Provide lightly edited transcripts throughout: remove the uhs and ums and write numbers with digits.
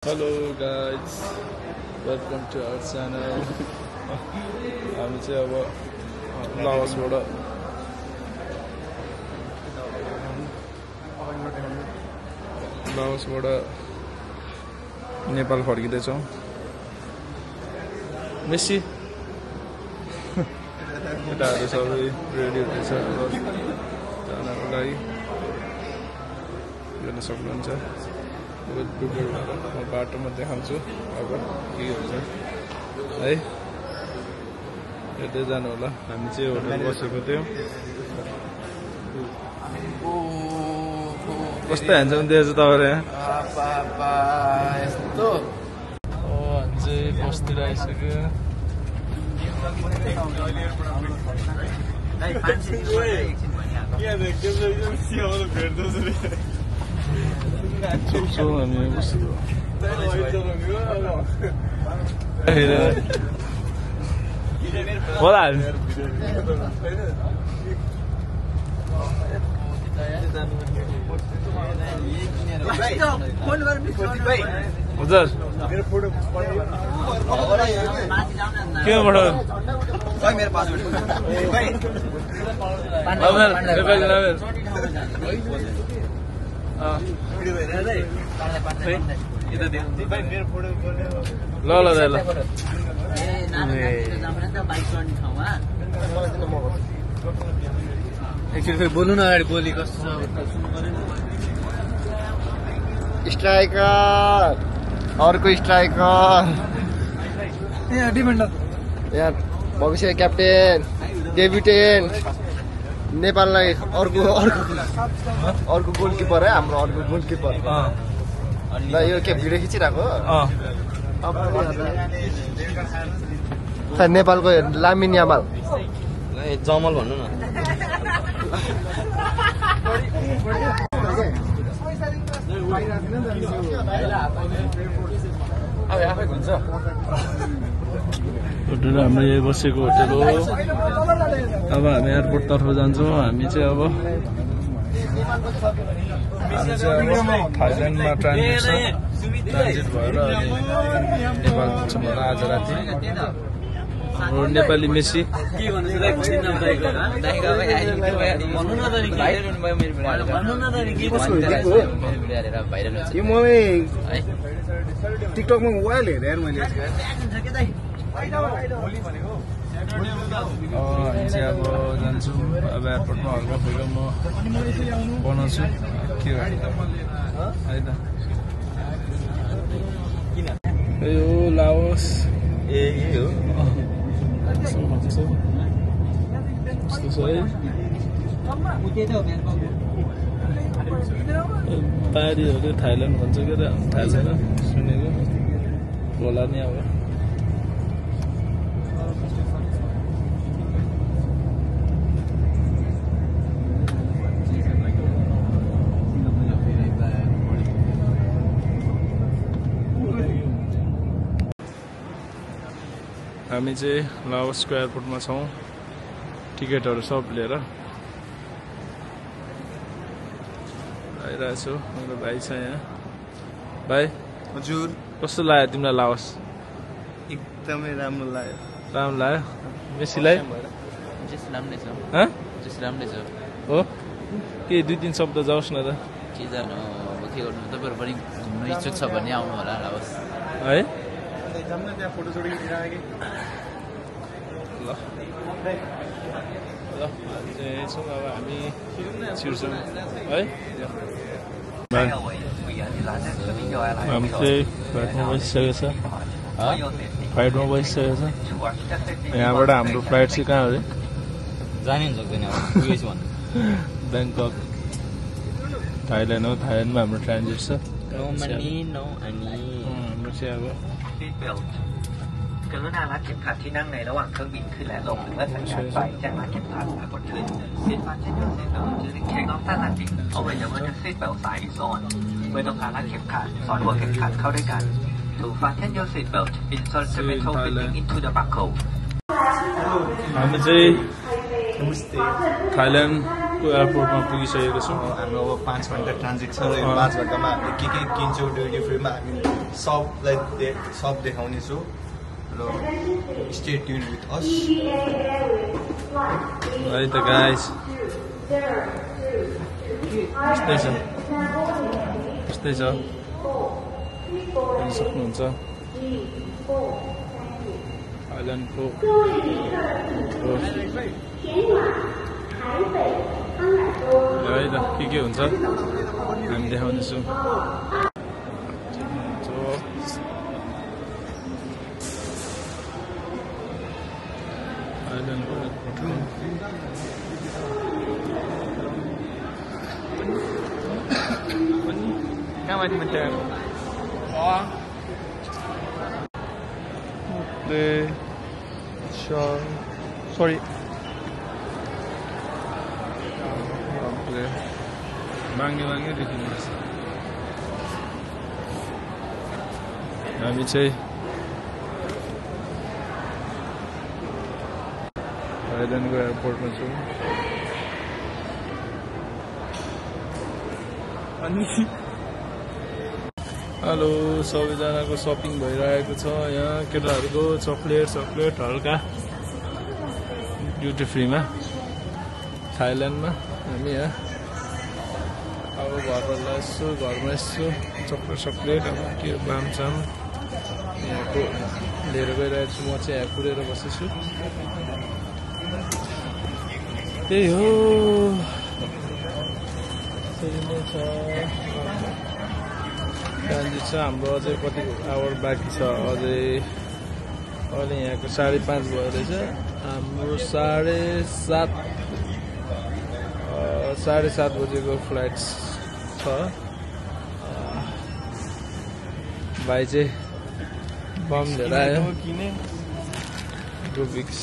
Hello guys, welcome to our channel. हामी चाहिँ अब लाओसबाट नेपाल फर्किँदैछौँ। मेसी केटाहरू सबै रेडी हुँदैछ जानको लागि, हेर्न सक्नुहुन्छ। म बाटोमा देखाउँछु अब के हुन्छ है, हेर्दै जानु होला। हामी चाहिँ होटल बसेको थियौँ। कस्तो ह्यान्डसम देखेछ तपाईँहरू यहाँ? हामी चाहिँ बसतिर आइसक्यो। हामी बस्यो होला हजुर के एकचोटि बोल्नु न, अगाडि बोली कस्तो स्ट्राइकर, अर्को स्ट्राइकर यहाँ भविष्य क्याप्टेन डेब्युटेन्ट नेपाललाई अर्को गोलकिपर है, हाम्रो अर्को गोलकिपर। ल यो के भिडियो खिचिरहेको नेपालको लामिन यामाल जमल भन्नु न। होटल हाम्रो यही बसेको होटल हो। अब हामी एयरपोर्ट तर्फ जान्छौँ। हामी चाहिँ अब थाइल्यान्डमा ट्रान्जिट भएर नेपाल पुग्छौँ होला आज राति। हाम्रो नेपाली मेसी टिकटकमा वाइल हेरेँ मैले। हामी चाहिँ अब जान्छौँ। अब एयरपोर्टमा हल्का फुल्का म बनाउँछु के है त। यो लाओस हो पारीहरू थाइल्यान्ड भन्छ के त, थाहा छैन, सुनेको होला नि। अब हामी चाहिँ लाओसको एयरपोर्टमा छौँ। टिकटहरू सब लिएर आइरहेको छु। मेरो भाइ छ यहाँ। भाइ हजुर, कस्तो लाग्यो तिमीलाई लाओस? एकदमै राम्रो लाग्यो। राम्रो लाग्यो? मेसीलाई हो के 2-3 शब्द जाओस् न त। के जानु, के गर्नु, तपाईँहरू पनि घुम्नु इच्छुक छ भने आउनु होला लाओस है। त्यहाँ फोटो सुटिङ ल चाहिँ छौँ। अब हामी छिर्छौँ है। हामी चाहिँ फ्लाइटमा बसिसकेको छ। फ्लाइटमा बसिसकेको छ। यहाँबाट हाम्रो फ्लाइट चाहिँ कहाँ हो? जानै सक्दैन ब्याङ्कक थाइल्यान्ड हो। थाइल्यान्डमा हाम्रो ट्रान्जिट छ। हाम्रो चाहिँ अब กรุณารัดเข็มขัดที่นั่งในระหว่างเครื่องบินขึ้นและลงหรือว่าสัญญาณไฟแจ้งรัดเข็มขัดและกดขึ้น Sit passenger seatbelt during take-off and landing. Always avoid the seatbelt sign is on. เมื่อต้องการรัดเข็มขัดสอดหัวเข็มขัดเข้าด้วยกัน To fasten your seatbelt, insert the metal fitting into the buckle. हामी चाहिँ थाइल्यान्ड को एयरपोर्टमा पुगिसकेको छौँ हाम्रो अब 5 घण्टा ट्रान्जिट छ र यो 5 घण्टामा हामीले के किन्छौँ ड्युटी फ्रीमा हामी सब देखाउने छौँ र स्टे ट्युन विथ अस है त गाइस यस्तै छ हेर्न सक्नुहुन्छ आइल्यान्डको है त के हुन्छ हामी देखाउनेछौँ आइल्यान्डको कहाँ माथि माथि sorry माग्ने देखिनुहोस् हामी चाहिँ आइल्यान्डको एयरपोर्टमा छौँ अनि हेलो सबैजनाको सपिङ भइरहेको छ यहाँ केटाहरूको चक्लेट हल्का ड्युटी फ्रीमा थाइल्यान्डमा हामी यहाँ अब घरमा यसो चक्लेट अब के बामसाम यहाँको लिएर गइरहेको छु म चाहिँ यहाँ कुरेर बसेछु त्यही हो त्यही नै छ ट्रान्जिट छ हाम्रो अझै कति आवर बाँकी छ अझै अहिले यहाँको 5:30 भयो रहेछ हाम्रो 7:30 बजेको फ्लाइट छ भाइ चाहिँ बम लिएर आयो विक्स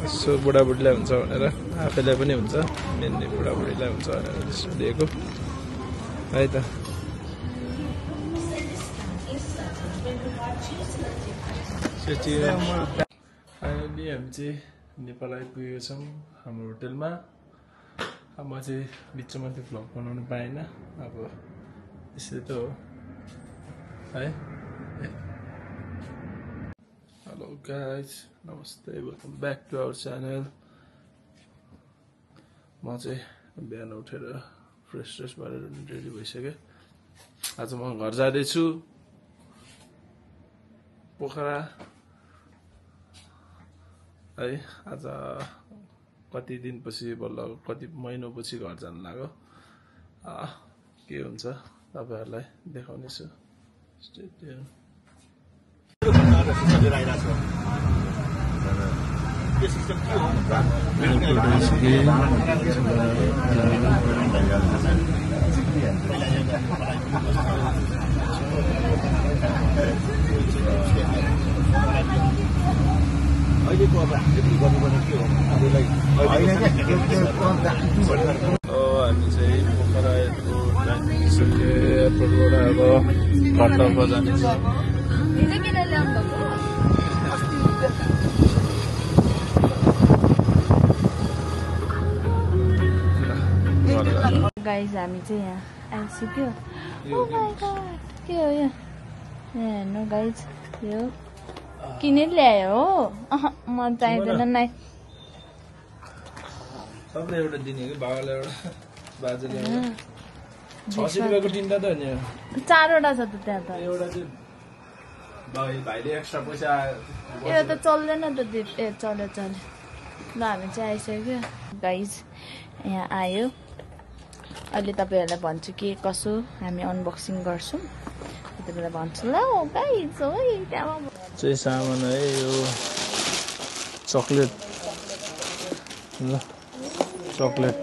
यसो बुढाबुढीलाई हुन्छ भनेर आफैलाई पनि हुन्छ मेनली बुढाबुढीलाई हुन्छ भनेर त्यस्तो दिएको है त फाइनली हामी चाहिँ नेपाल आइपुगेको छौँ हाम्रो होटेलमा अब म चाहिँ बिचमा त्यो भ्लग बनाउनु पाएन अब यसरी त हो है हेलो गाइज नमस्ते welcome back to our channel म चाहिँ बिहान उठेर फ्रेस भएर रेडी भइसकेँ आज म घर जाँदैछु पोखरा है आज कति दिनपछि बल्ल कति महिनापछि घर जानु लाग्यो के हुन्छ तपाईहरुलाई देखाउनेछु अहिलेको अब हामीले गर्नुपर्ने के हो आफूलाई हामी चाहिँ पोखरा एयरपोर्ट एयरपोर्टबाट अब घरतर्फ जानेछौँ गाइज हामी चाहिँ यहाँ आइसक्यो के हो यो हेर्नु गाइज यो किनेर ल्यायो हो म चाहिँदैन नै सबले एउटा दिने कि बाबाले एउटा बाजेले एउटा 600 रुपैयाँको तिनटा त नि 4वटा छ त त्यहाँ त एउटा चाहिँ भाइले एक्स्ट्रा पैसा यो त चल्दैन त ए चल्यो ल हामी चाहिँ आइसक्यो गाइज यहाँ आयो अहिले तपाईहरुलाई भन्छु के कसो हामी अनबक्सिङ गर्छौं त्यतिबेला भन्छु ल गाइज हो त्यहाँ चाहिँ सामान है यो चकलेट ल चकलेट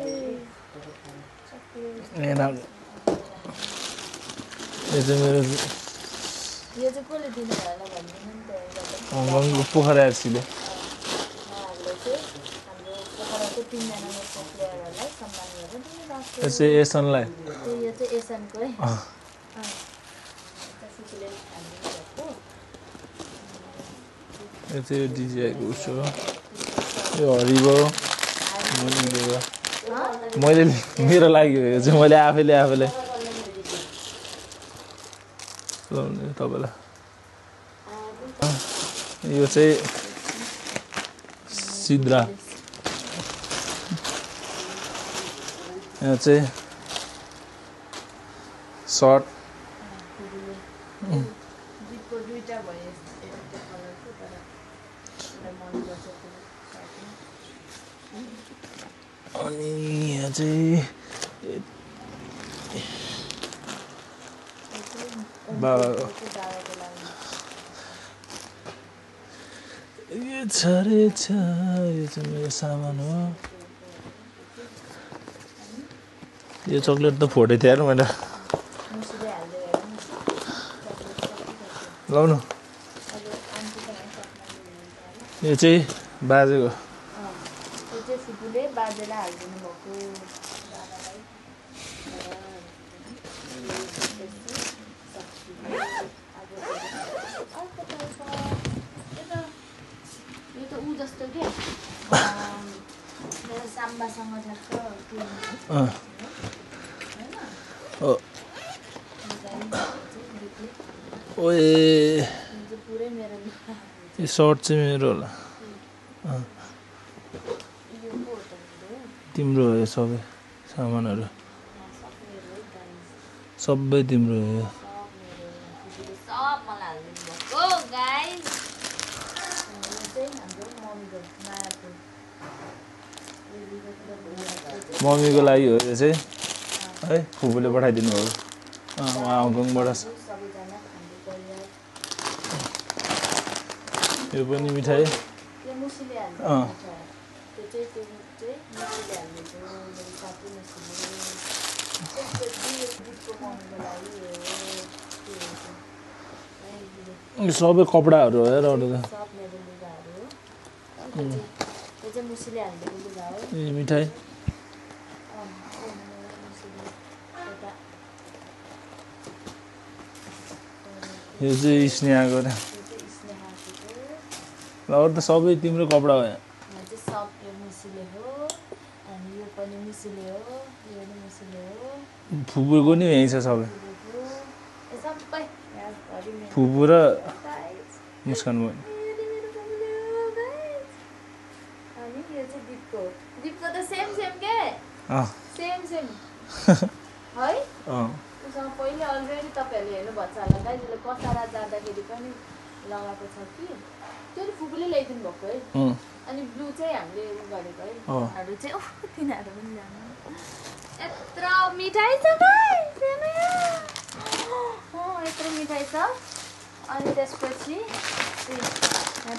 यो चाहिँ मेरो यो चाहिँ कसले दिनु होला भन्दिनु नि त पोखरा एफसीले यो चाहिँ एसनलाई यो चाहिँ एसनको है यो चाहिँ डिजिआईको उसो यो हरिबो मैले मेरो लागि हो यो चाहिँ मैले आफैले लाउने तपाईँलाई यो चाहिँ सिद्रा यहाँ चाहिँ सर्ट अनि यहाँ चाहिँ बाबाको यो छ रहेछ यो चाहिँ मेरो सामान हो यो चक्लेट त फोटेको थियो यार मैले लाउनु यो चाहिँ बाजेको बाजेलाई हालिदिनु भएको यो त ऊ जस्तो के मेरो साम्बासँग ठ्याक्क ओए पुरै मेरो यो सर्ट चाहिँ मेरो होला तिम्रो हो यो सबै सामानहरू सबै तिम्रो हो यो सब मलाई हालिदिनु भएको गाइस चाहिँ हाम्रो मम्मीको मायाको मम्मीको लागि हो यो चाहिँ है फुपूले पठाइदिनु हो उहाँ हङकङबाट सबैजना हाम्रो परिवार यो पनि मिठाई त्यो मुसीले हाल्नु त्यो चाहिँ मुसीले हाल्नेको मेरो साथी मुसीले त्यसपछि यो गीतको मम्मीको लागि यो सबै कपडाहरू हो यार अरू त सब मेरो लुगाहरू हो त्यो चाहिँ मुसीले हाल्नेको लुगा हो ए मिठाई यो चाहिँ स्नेहाको र अरू त सबै तिम्रो कपडा हो यहाँ सब यो मुसीले हो अनि यो पनि मुसीले हो यो पनि मुसीले हो फुपूको नि यहीँ छ सबै सबै फुपू र मुस्कान भयो अनि यो चाहिँ दिपको त सेम के सेम है उसँग पहिले अलरेडी तपाईँहरूले हेर्नुभएको छ होला दाइजूले कसारा जाँदाखेरि पनि लगाएको छ कि त्यो फुपूले ल्याइदिनु भएको है अनि ब्लू चाहिँ हामीले उ गरेको है हरू चाहिँ तिनीहरू पनि जानु यत्रो मिठाई छ यत्रो मिठाई छ अनि त्यसपछि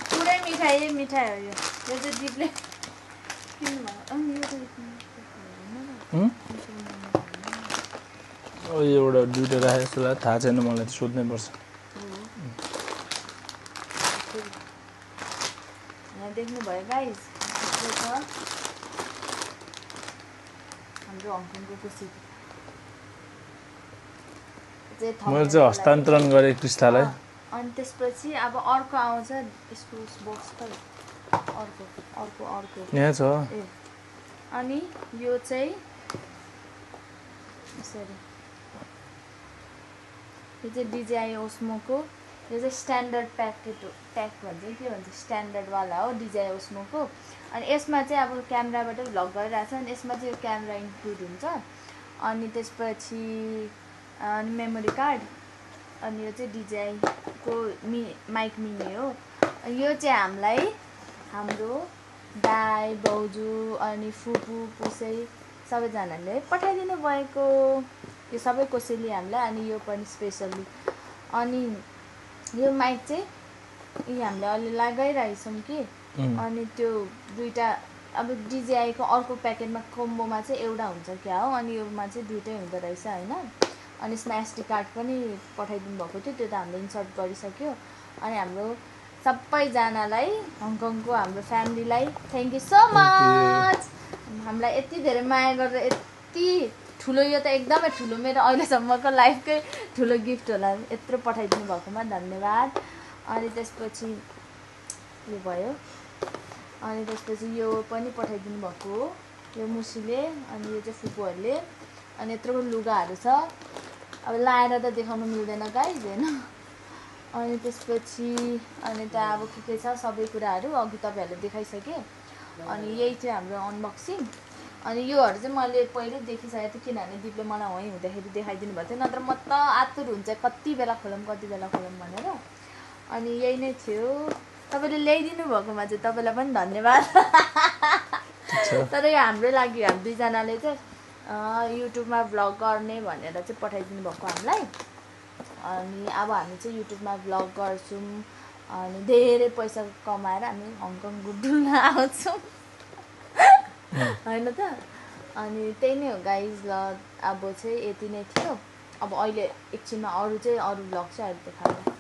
पुरै मिठाई हो यो चाहिँ दिपले एउटा दुइटा राखेको जस्तो लाग्यो थाहा छैन मलाई त सोध्नै पर्छ देख्नुभयो गाइस हाम्रो हङकङको कुसी मैले चाहिँ हस्तान्तरण गरेँ क्रिस्तालाई अनि त्यसपछि अब अर्को आउँछ यसको बक्स त अर्को यहाँ छ ए अनि यो चाहिँ सरी यो चाहिँ डिजिआई ओस्मोको यो चाहिँ स्ट्यान्डर्ड प्याक भन्छ के भन्छ स्ट्यान्डर्डवाला हो डिजिआई ओस्मोको अनि यसमा चाहिँ अब क्यामेराबाट भ्लग गरिरहेको छ अनि यसमा चाहिँ यो क्यामेरा इन्क्लुड हुन्छ अनि त्यसपछि अनि मेमोरी कार्ड अनि यो चाहिँ डिजिआईको माइक मिनी हो यो चाहिँ हामीलाई हाम्रो दाइ बाउजू अनि फुपू पुसै सबैजनाले पठाइदिनु भएको यो सबै कसैले हामीलाई अनि यो पनि स्पेसल्ली अनि यो माइक चाहिँ हामीले अलि लगाइरहेछौँ कि अनि त्यो दुईवटा अब डिजिआईको अर्को प्याकेटमा कम्बोमा चाहिँ एउटा हुन्छ क्या हो अनि योमा चाहिँ दुइटै हुँदो रहेछ होइन अनि यसमा एसडी कार्ड पनि पठाइदिनु भएको थियो त्यो त हामीले इन्सर्ट गरिसक्यो अनि हाम्रो सबैजनालाई हङकङको हाम्रो फ्यामिलीलाई थ्याङ्क यू सो मच हामीलाई यति धेरै माया गरेर यति ठुलो यो त एकदमै ठुलो मेरो अहिलेसम्मको लाइफकै ठुलो गिफ्ट होला यत्रो पठाइदिनु भएकोमा धन्यवाद अनि त्यसपछि यो भयो अनि त्यसपछि यो पनि पठाइदिनु भएको यो मुसीले अनि यो चाहिँ फुपूहरूले अनि यत्रोको लुगाहरू छ अब लाएर त देखाउनु मिल्दैन गाइज होइन अनि त्यसपछि अनि त्यहाँ अब के छ सबै कुराहरू अघि तपाईँहरूले देखाइसकेँ अनि यही चाहिँ हाम्रो अनबक्सिङ अनि योहरू चाहिँ मैले पहिल्यै देखिसकेको थिएँ किनभने दिपले मलाई वहीँ हुँदाखेरि देखाइदिनु भएको थियो नत्र म त आतुर हुन्छ कति बेला खोलौँ भनेर अनि यही नै थियो तपाईँले ल्याइदिनु भएकोमा चाहिँ तपाईँलाई पनि धन्यवाद तर यो हाम्रो लागि हामी दुईजनाले चाहिँ युट्युबमा भ्लग गर्ने भनेर चाहिँ पठाइदिनु भएको हामीलाई अनि अब हामी चाहिँ युट्युबमा भ्लग गर्छौँ अनि धेरै पैसा कमाएर हामी हङकङ डुल्न आउँछौँ होइन त अनि त्यही नै हो गाइज ल अब चाहिँ यति नै थियो अब अहिले एकछिनमा अरू भ्लग चाहिँ अहिले देखाउँदा